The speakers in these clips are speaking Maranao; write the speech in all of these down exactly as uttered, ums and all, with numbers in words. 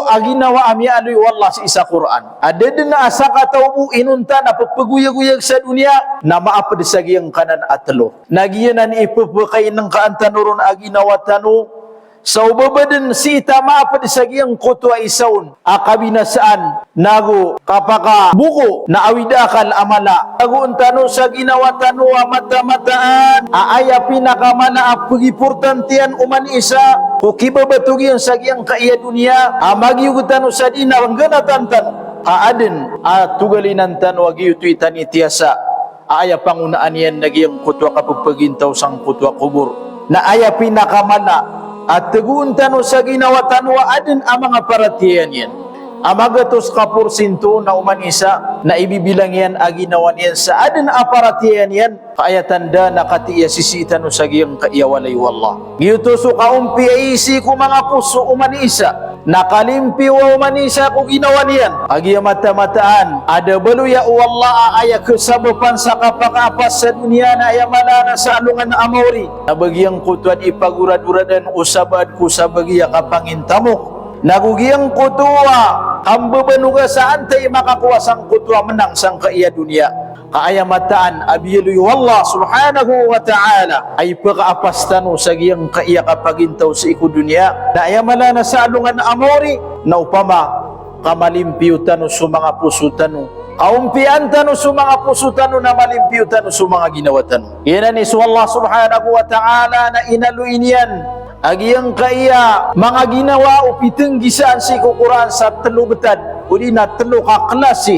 a ginawa a miyaaloy o Allah sii sa Qur'an. A da dn a sakataw bo inonta na pphagoyagoyag sa doniya, na maapd sa giyangkanan a tlo. Na giyanan i pphakainngkaan tano ron a ginawa tano, sa o ba ba dn sii ta maapd sa giyangkoto a isa on a kabinasaan, nago kapakaboko, na awid akal a mala. Tagoon tano sa ginawa tano a matamataan a aya pinakamala a pagimportantiyan o manisa ko kibabatogiyan sa giyangkaya doniya, a magiyog tano sa di na ngganatan tano, ka adn a togalinan tano a giyoto i tanitiyasa a aya pangonaan iyan na giyangkoto a kapphagintawasangkoto a kobor. Na aya pinakamala a tagoon tano sa ginawa tano a adn a manga paratiyaya niyan a magatos ka porsinto na o manisa na ibibilang iyan a ginawa niyan sa adn a paratiyaya niyan, ka aya tanda na katii a sisii tano sa giyangkaya walay o Allah. Giyoto so kaompiya sii ko manga poso o manisa. Na kalimpiyo o manisa ko ginawa niyan. A giya matamataan a da baloya o Allah a aya khasabapan sa kapakaapas sa doniya na aya mala na sa alongan a maori. Na ba giyangkoto a di pagoradoradan o sabaad ko sabagiya kapangintamok, nago giyangkoto a kambabanoga sa antaa i makakowa sangkoto a menang sangkaya doniya. Ka aya mataan a biyaloy o Allah subhanahu wa ta'ala a ipakaapas tano sa giyangkaya kapagintaw sii ko doniya na aya mala na sa alongan a maori, na opama ka malimpiyo tano so manga poso tano, kaompiyaan tano so manga poso tano, na malimpiyo tano so manga ginawa tano. Giyanan i so Allah subhanahu wa ta'ala na inaloy niyan a giyangkaya manga ginawa o pitenggisaan sii ko Qur'an sa tlo betad, odi na tlo ka klasi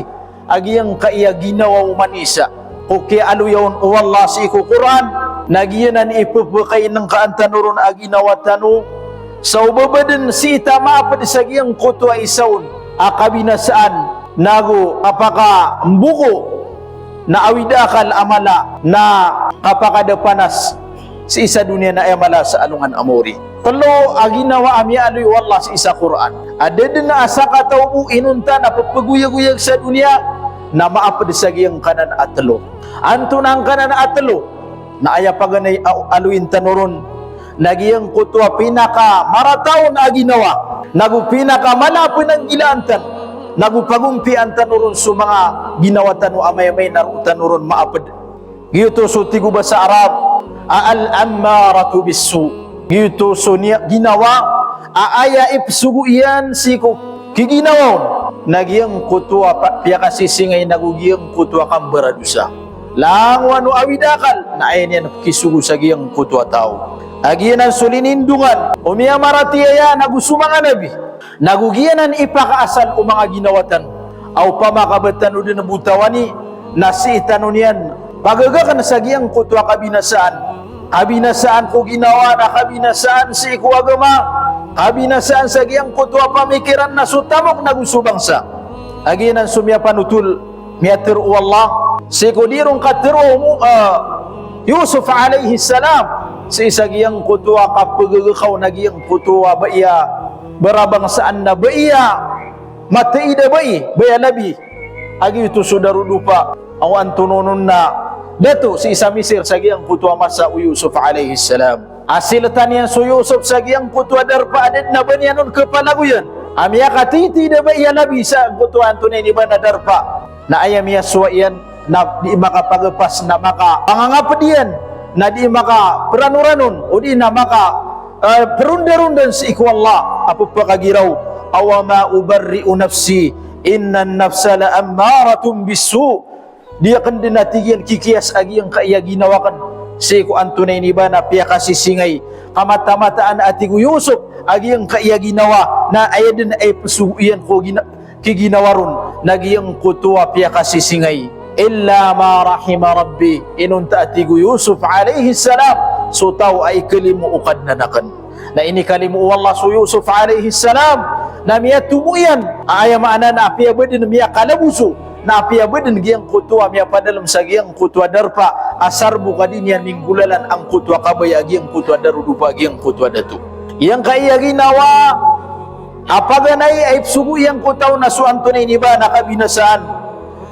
a giyangkaya ginawa o manisa ko kiyaaloya on o Allah sii ko Qur'an. Na giyanan i pphakainngkaan tano ron a ginawa tano, sa o ba ba dn sii ta maapd sa giyangkoto a isa on a kabinasaan, nago kapakamboko, na awid akal a mala, na kapakadapanas sii sa doniya na aya mala sa alongan a maori. Tlo a ginawa a miyaaloy o Allah sii sa Qur'an. A da dn a sakataw bo inonta na pphagoyagoyag sa doniya, na maapd sa giyangkanan a tlo. Antonaa ngkanan a tlo? Na aya paganay a aloyin tano ron na giyangkoto a pinakamarata on a ginawa, nago pinakamala a pnanggilaan tano, nago pagompiyaan tano ron so manga ginawa tano a maya-maya na roo tano ron maapd. Giyoto so tig o basa Arab a al-ammaratu bis-su'. Giyoto so niya ginawa a aya ipsogo iyan sii ko kiginawa on na giyangkoto a pa-, piyakasisingay nago giyangkoto a kambaradosa. Langowan o awid akal na aya niyan pkisogo sa giyangkoto a taw. A giyanan so linindongan o miyamaratiyaya nago so manga nabi. Nago giyanan i pakaasal o manga ginawa tano. A opama ka ba tano dn botawani, na sii tano niyan pagagakn sa giyangkoto a kabinasaan. Kabinasaan ko ginawa na kabinasaan sii ko agama. Kabinasaan sa giyangkoto a pamikiran na so tamok nago so bangsa. A giyanan so miyapanotol, miyatharo o Allah sii ko di ron katharo o Mo-, ah, Yusuf alayhis salam sii sa giyangkoto a kapagagakaw na giyangkoto a ba iya barabangsaan na ba iya mataid a bai, ba iya labi. A giyoto so darodopa, aw antonaa on na dato sii sa Misir sa giyangkoto a masa o Yusuf alayhis salam. A siltan iyan so Yusuf sa giyangkoto a darpa a da dn a ba niyan on khapalagoyan a miyakatitid a ba iya labi sangkoto a antonaa ini ba na darpa. Na aya miyasowa iyan na di makapagapas, na makapangangapd iyan, na di makapranoranon, odi na maka, eh, prondarondan sii ko Allah a pphakagiraw. Aw ma ubarri'u nafsi, innan nafsa la ammaratun bis-su'. Di akn dn a tig iyan kikiyas a giyangkaya ginawa akn sii ko antonaa ini ba na piyakasisingay. Ka matamataan a tig o Yusuf a giyangkaya ginawa na aya dn a ipsogo iyan ko gina-, kiginawa ron na giyangkoto a piyakasisingay. Illa ma rahima Rabbi, inonta a tig o Yusuf alayhis salam, so taw a ikalimo o Kadnan akn. Na inikalimo o Allah so Yusuf alayhis salam, na miyatomo iyan, a aya maana na apiya ba dn miyakalaboso, na apiya ba dn giyangkoto a miyapadalm sa giyangkoto a darpa a sarbo ka di niyan minggolalan angkoto a kabaya a giyangkoto a darodopa a giyangkoto a dato. Giyangkaya ginawa a paganay a ipsogo iyan ko taw na so antonaa ini ba na kabinasaan.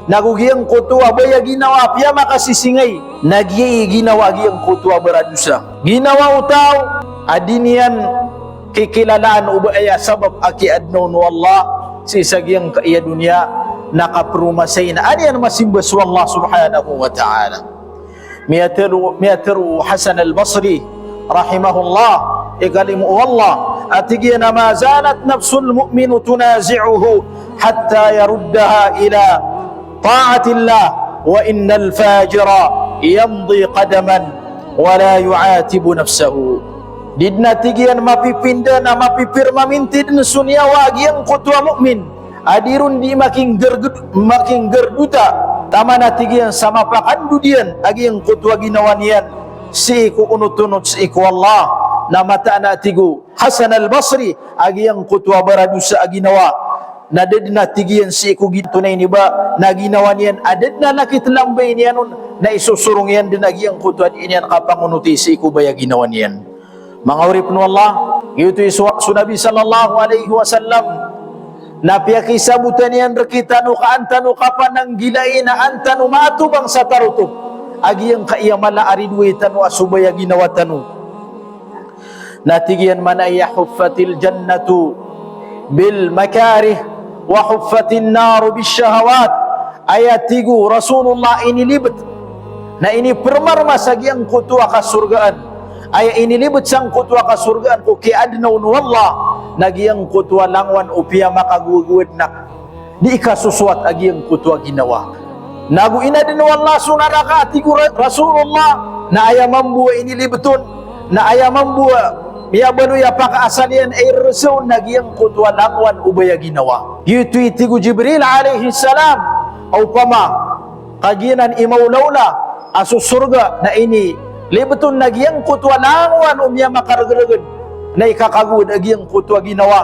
Nago giyangkoto a ba iya ginawa a piyamakasisingay, na giya i ginawa a giyangkoto a baradosa. Ginawa o taw a di niyan kikilalaan o ba aya sabap a kiyaadna on o Allah sii sa giyangkaya doniya na kapromasay na an iyan masimba so Allah subhanahu wa ta'ala. Miyatharo, miyatharo o Hasan al-Basri rahimahullah, ikalimo o Allah, a tig iyan a, "Ma zalat nafsul mu'mini tunazi'uhu hatta yaruddaha ila ta'atillah, wa innal fajira yamdi qadaman wa la yu'atibu nafsahu." Di dn a tig iyan mapipinda na mapipirmaminti dn so niyawa a giyangkoto a mu'min a di ron di makinggerged-, makinggerduta, taman a tig iyan sa mapakandod iyan a giyangkoto a ginawa niyan sii ko onot-onot sii ko Allah. Na mataan a tig o Hasan al-Basri a giyangkoto a baradosa a ginawa na da dn a tig iyan sii ko ginawa niyan ba na ginawa niyan a da dn a lakit lambay niyan on na isosorong iyan dn a giyangkoto a di niyan kapangonoti sii ko baya ginawa niyan. Manga oripn o Allah, giyoto i so, so Nabi sallallahu alaihi wasallam na piyakisabotan iyan rkitano ka an tano kapananggilai na an tano maatobang sa tarotop a giyangkaya mala a ridoay tano a so baya ginawa tano. Na tig iyan man aya, "Huffatil jannatu bil makarih wa huffatin naru bish shahawat." Aya tig o Rasulullah inilibt na iniprmarma sa giyangkoto a kasorgaan. Aya inilibt sangkoto a kasorgaan ko kiyaadna on o Allah na giyangkoto a langowan o piyamakagowagowad na di kasosowat a giyangkoto a ginawa. Nago inadn o Allah so naraka, a tig o Ra-, Rasulullah, na aya mambo a inilibt on, na aya mambo a miyabaloy a pakaasal iyan a irrsa on na giyangkoto a langowan o baya ginawa. Giyoto i tig o Jibril alayhis salam, a opama ka giyanan i maolaola a so sorga na inilibt on na giyangkoto a langowan o miyamakargrgn na ikakagowad a giyangkoto a ginawa.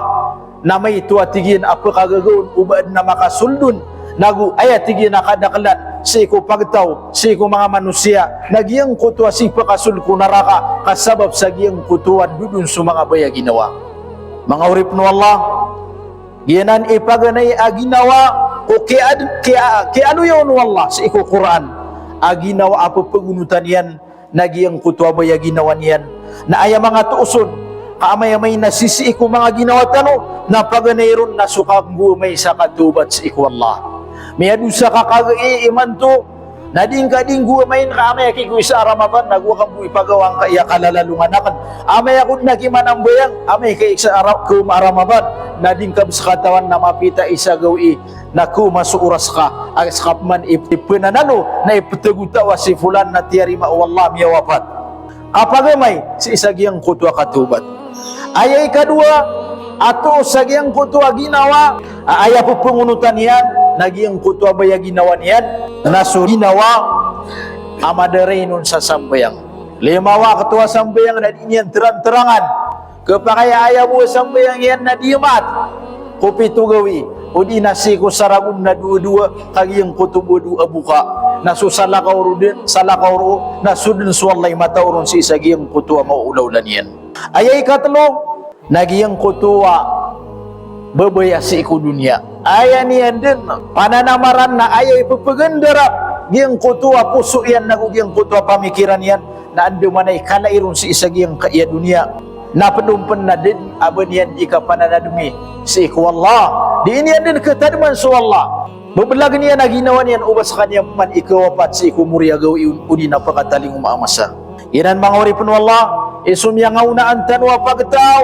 Na maito a tig iyan a pkagaga on o ba adn a makasold on, nago aya tig iyan a kadaklan sii ko pagtaw, sii ko manga manosiya, na giyangkoto a sii pkasold ko naraka ka sabap sa giyangkoto a dodon so manga baya ginawa. Manga oripn o Allah, giyanan i paganay a ginawa ko kiyaad-, kiya-, kiyaaloya on o Allah sii ko Qur'an a ginawa a pphagonotan iyan na giyangkoto a baya ginawa niyan. Na aya manga toos on ka amay a maina sii ko manga ginawa tano na paganay ron na so kanggoamay sa katobat sii ko Allah. Miyadosa ka kagai imanto, na di ngka di nggoamayn ka amay a kiko isa a Ramadan, nago a kambo ipagawa ngka iya kalalalongan akn. Amay ako dn a kimanambayang, amay ka isa a Ra-, kawma a Ramadan, na di ngka bs katawan na mapita isa gawii na kawma so oras ka, a ska pman ip-, ipnanano na ipthagotaw a si fulan na tiyarima o Allah, miyawapat. Kapagamay sii sa giyangkoto a katobat. Aya ikadowa a toos sa giyangkoto a ginawa a aya pphangonotan iyan na giyangkoto a baya ginawa niyan na so ginawa a madarayn on sa sambayang. Lima wakto a sambayang na di niyan terang-terangan. Khapakay a aya bo a sambayang iyan na di maat ko pito gawii, odi na sii ko saragon na dowa-dowa ka giyangkoto bo a dowa a boka. Na so salakaw ron dn, salakaw ron, na so dn so Allah i mataw ron sii sa giyangkoto a maolaola niyan. Aya ikatlo, na giyangkoto a babaya sii ko doniya. Aya niyan dn pananamaran na aya ipphagandara giyangkoto a poso iyan nago giyangkoto a pamikiran iyan, na andamanaya i kala iron sii sa giyangkaya doniya. Na pd on pn na da dn a ba niyan di kapananadmi sii ko Allah. Di niyan dn katadman so Allah. Bablag iyan a ginawa niyan o ba skaniyan pman ikawapat sii ko mori a gawii on odi na pakatalingoma a masa. Giyanan manga oripn o Allah, i so miyangaonaan tano a pagtaw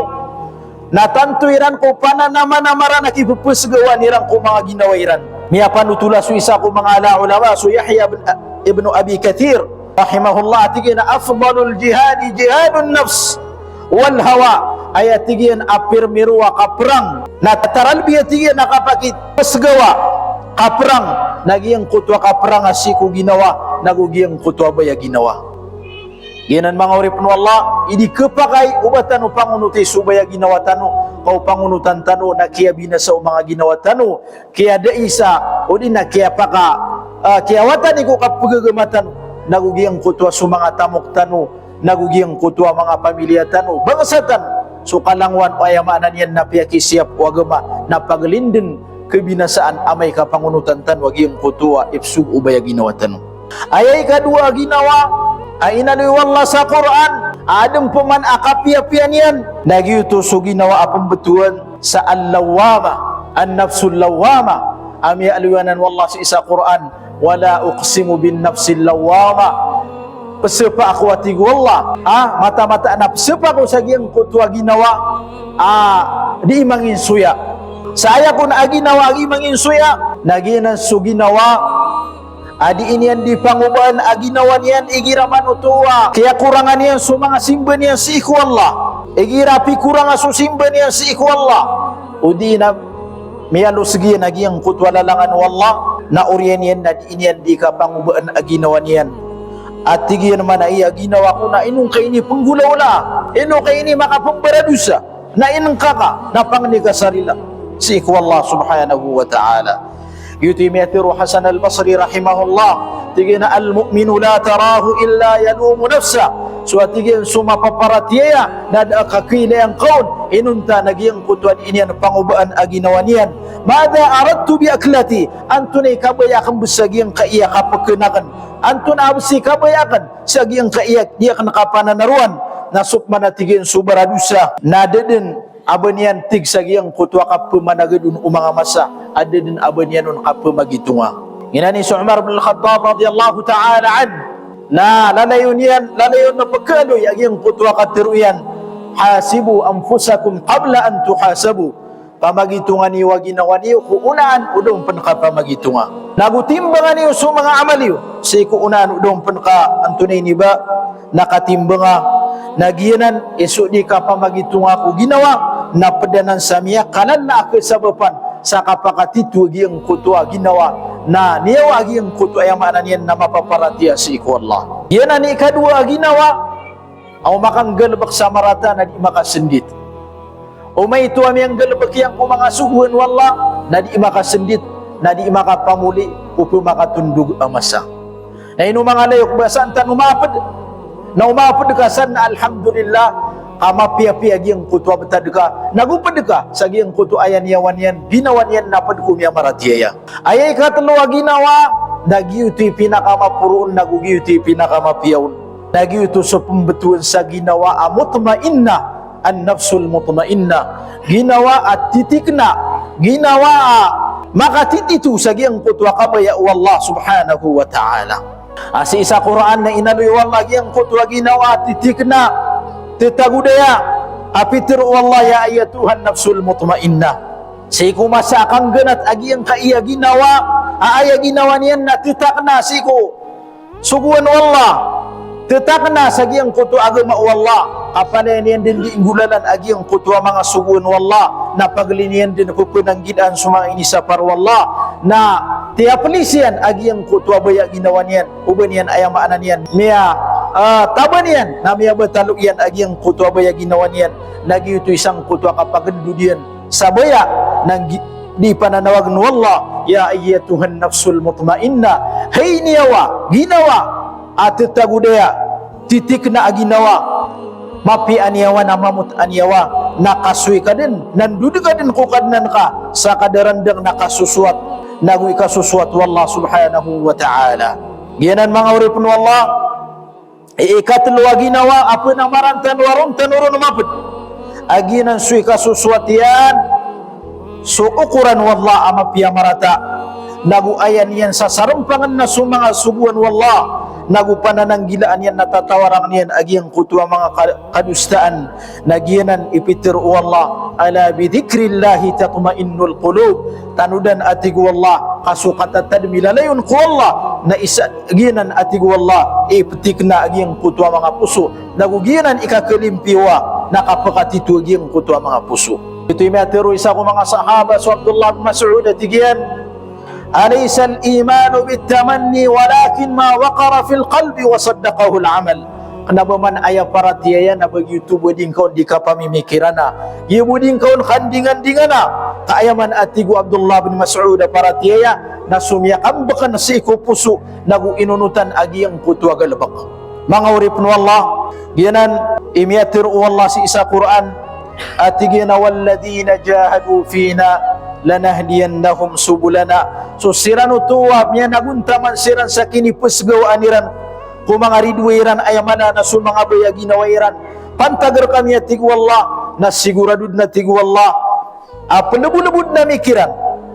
na tanto iran ko pananamanamaran a kippsgawaan iran ko manga ginawa iran. Miyapanotola so isa ko manga ala a ulama, so Yahya ibn, ibn Abi Kathir rahimahullah, a tig iyan a, "Afdalul jihadi jihadun nafs wal hawa." Aya tig iyan a pirmiro a kaprang na taralbi a tig iyan a kapakippsgawa, kaprang, na giyangkoto a kaprang a sii ko ginawa nago giyangkoto a baya ginawa. Giyanan manga oripn o Allah, i di khapakay o ba tano pangonoti so baya ginawa tano, ka o pangonotan tano na kiyabinasa o manga ginawa tano, kiyadaisa, odi na kiyapaka, ah, kiyawatani ko kapagagama tano, nago giyangkoto a so manga tamok tano, nago giyangkoto a manga pamiliya tano, bangsa tano, so kalangowan o aya maana niyan na piyakisiyap o agama, na paglindn, kabinasaan amay ka pangonotan tano a giyangkoto a ipsog o baya ginawa tano. Aya ikadowa a ginawa a inaloy o Allah sa Qur'an, Adn pman a kapiyapiya niyan. Na giyoto so ginawa a pmbtowan sa al-lawwamah, an-nafsul lawwamah. A miyaaloy anan o Allah sii sa Qur'an, "Wala uqsimu bin nafsil lawwamah." Psapa ako, a tig o Allah, a mataan-mataan a psapa ako sa giyangkoto a ginawa a dii manginsoya. Sa aya kon a ginawa a dii manginsoya, na giyanan so ginawa a dii niyan dii pangobaan a ginawa niyan igira man oto a kiyakorangan iyan so manga simba niyan sii ko Allah. Igira pikoranga so simba niyan sii ko Allah, odi na miyalosg iyan a giyangkoto a lalangan o Allah, na oriyan iyan na dii niyan dii kapangobaan a ginawa niyan. A tig iyan man a aya ginawa ko na ino ngka ini pnggolawlaa, ino ngka ini makapmbaradosa, na ino ngka ka, na pangni ka sa rila sii ko Allah subhanahu wa ta'ala. Giyoto i miyatharo o Hasan al-Basri rahimahullah, tig iyan a, "Al-mu'minu la tarahu illa yalumu nafsah." So, a tig iyan, so mapaparatiyaya na da a kakhailay angka on inonta na giyangkoto a dii niyan pangobaan a ginawa niyan. "Madha aradtu bi aklati?" Antonaa i kabaya akn bs sa giyangkaya kapkhan akn? Antonaa bs i kabaya akn sa giyangkaya dii akn kapananarowan? Na so pman, a tig iyan, so baradosa na da dn a ba niyan tig sa giyangkoto a kapmanagad on o manga masa a da dn a ba niyan on kapmagitonga. Giyanan i so Umar bin Al-Khattab radiyallahu ta'ala anhu, na lalayon iyan, lalayon a pkhaaloy a giyangkoto a katharo iyan, "Hasibu anfusakum qabla an tuhasabu." Pamagitonga niyo a ginawa niyo ko onaan o da on pn kapamagitonga. Nago timbanga niyo so manga amal iyo sii ko onaan o da on pn ka, antonaa ini ba, na katimbanga. Na giyanan i so dii kapamagitonga ko ginawa na pd anan sa miyakalala a kasabapan sa kapakatito a giyangkoto a ginawa na niyawa a giyangkoto a aya maana niyan na mapaparatiyaya sii ko Allah. Giyanan i ikadowa a ginawa a o makanggalbk sa marata na dii makasndit. O maito a miyanggalbk iyan ko manga sogoan o Allah na dii makasndit, na dii makapamoli o pmakatondog a masa. Na ino manga layok, ba san tano mapd? Na o mapd ka san na alhamdulillah, ka mapiyapiya giyangkoto a btad ka, nago pd ka sa giyangkoto a aya niyawa niyan, ginawa niyan na pd ko miyamaratiyaya. Aya ikatlo a ginawa, na giyoto i pinakamaporo on, nago giyoto i pinakamapiya on, na giyoto so pmbtowan sa ginawa a mutma'innah, an-nafsul mutma'innah. Ginawa a titikna, ginawa a makatitito sa giyangkoto a kabaya o Allah subhanahu wa ta'ala. A sii sa Qur'an na inaloy o Allah giyangkoto a ginawa a titikna, titagodaya, a pitharo o Allah, "Ya ayyatuhan nafsul mutma'innah." Sii ko masa a kangganat a giyangkaya ginawa, a aya ginawa niyan na titakna sii ko sogoan o Allah, titakna sa giyangkoto a agama o Allah, a palaya niyan dn dii nggolalan a giyangkoto a manga sogoan o Allah, na pagli niyan dn pphanagilaan so manga inisapar o Allah, na tiyaplisiyan a giyangkoto a baya ginawa niyan, o ba niyan aya maana niyan, miya, ah, taba niyan, na miyabatalo iyan a giyangkoto a baya ginawa niyan, na giyoto i sangkoto a kapagndod iyan sa baya, na gi-, dii pananawagn o Allah, "Ya ayyatuhan nafsul mutma'innah." Hay niyawa, ginawa a titagodaya, titikna a ginawa, mapiya a niyawa na mamot a niyawa, na kasoy ka dn, na ndod ka dn ko Kadnan ka sa kadarandang na kasosowat, nago ikasosowat o Allah subhanahu wa ta'ala. Giyanan manga oripn o Allah, i ikatlo a ginawa a pn a marantano a ron tano ron mapd a giyanan so ikasosowat iyan so okoran o Allah a mapiya marata, nago aya niyan sasarmpangn na so manga sogoan o Allah, nago panananggilaan iyan na tatawarang iyan a giyangkoto a manga ka-, kadosaan. Na giyanan i pitharo o Allah, "Ala bi dhikrillahi tatma'innul qulub." Tanodan, a tig o Allah, ka so katatadmi lalayon ko Allah na isa giyanan, a tig o Allah, i ptikna a giyangkoto a manga poso, nago giyanan i kakalimpiyowa na kapakatito a giyangkoto a manga poso. Ito i miyatharo o isa ko manga sahaba, so Abdullah bin Mas'ud, a tig iyan, "Alaysa al-imanu bit-tamanni walakin ma waqara fil qalbi wa saddaqahu al-amal." Kna ba man aya paratiyaya na ba giyoto bo dii ngka on dii kapamimikirana, giya bo dii ngka on kandingandingana, ka aya man, a tig o Abdullah bin Mas'ud, a paratiyaya na so miyakambkn sii ko poso, nago inonotan a giyangkoto a galbk. Manga oripn o Allah, giyanan i miyatharo o Allah sii sa Qur'an, a tig iyan a, "Walladhina jahadu fina lanahdiyannahum subulana." So siran oto a miyanagontaman siran sa kinipsgawaan iran ko manga ridoay iran, aya maana na so manga baya a ginawa iran. Pantag rkami, a tig o Allah, na sigurado dn, a tig o Allah, a plbolbod ami kiran,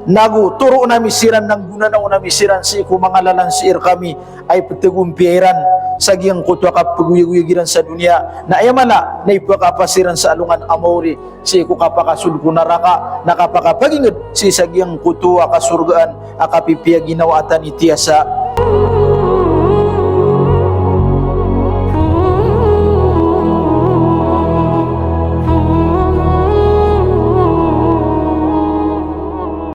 nago toroon ami siran, na nggonanaon ami siran sii ko manga lalan sii rkami a ipthagompiya iran sa giyangkoto a kapgoyagoyag iran sa doniya, na aya maana na ipakapas iran sa alongan a maori sii ko kapakasold ko naraka, na kapakapagingd sii sa giyangkoto a kasorgaan a kapipiya ginawa a tanitiyasa.